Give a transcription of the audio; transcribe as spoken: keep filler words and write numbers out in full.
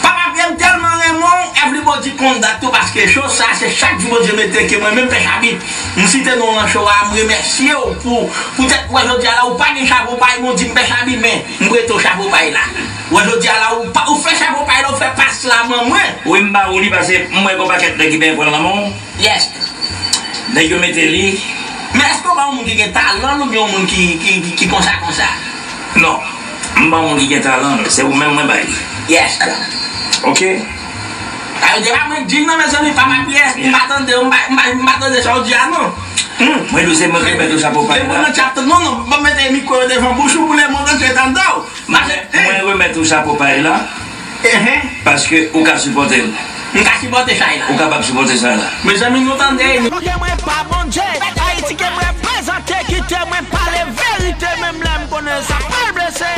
Papa Pyè, m tèlman renmen w, Everybody konn dat tou, paske cho sa se chak jou Bondye mete ke mwen menm Pè Chabi m site non w nan cho a, m remèsye w pou poutèt wè jodi a la ou pa gen chapo pay, bon di m Pè Chabi men m prete w chapo pay la. Wè jodi a la ou pa ou fè chapo pay la, ou fè pas la ban mwen. Wi, m ba ou li, paske m wè gon pakèt nèg ki benyen pran nan men w. Yes. Nèg yo mete li. Men èske w ba yon moun ki gen talan l oubyen yon moun ki, ki, ki, ki konsa konsa? Non. M ba yon moun ki gen talan l, se ou menm mwen bay li. Yes. Ok? Sa vle di, e pa mwen k di l non, mezanmi, papa Pyè, m pa tande, m pa, m pa, m pa tande sa w di a non. Hmm. Mwen di w se mwen ki mete w chapo pay la. Mwen nan tchap, non, non, ban m mete mikwo yo devan bouch ou pou lemonn antye tande w. Mwen, mwen remèt ou chapo pay la, paske ou ka sipòte l. M ka sipòte chay la. Ou kapab sipòte chay la. Mezanmi, nou tande. Kote mwen pa Bondye, Ayiti ke m reprezante, kite mwen pale verite, menm lè m konnen sa pral blese.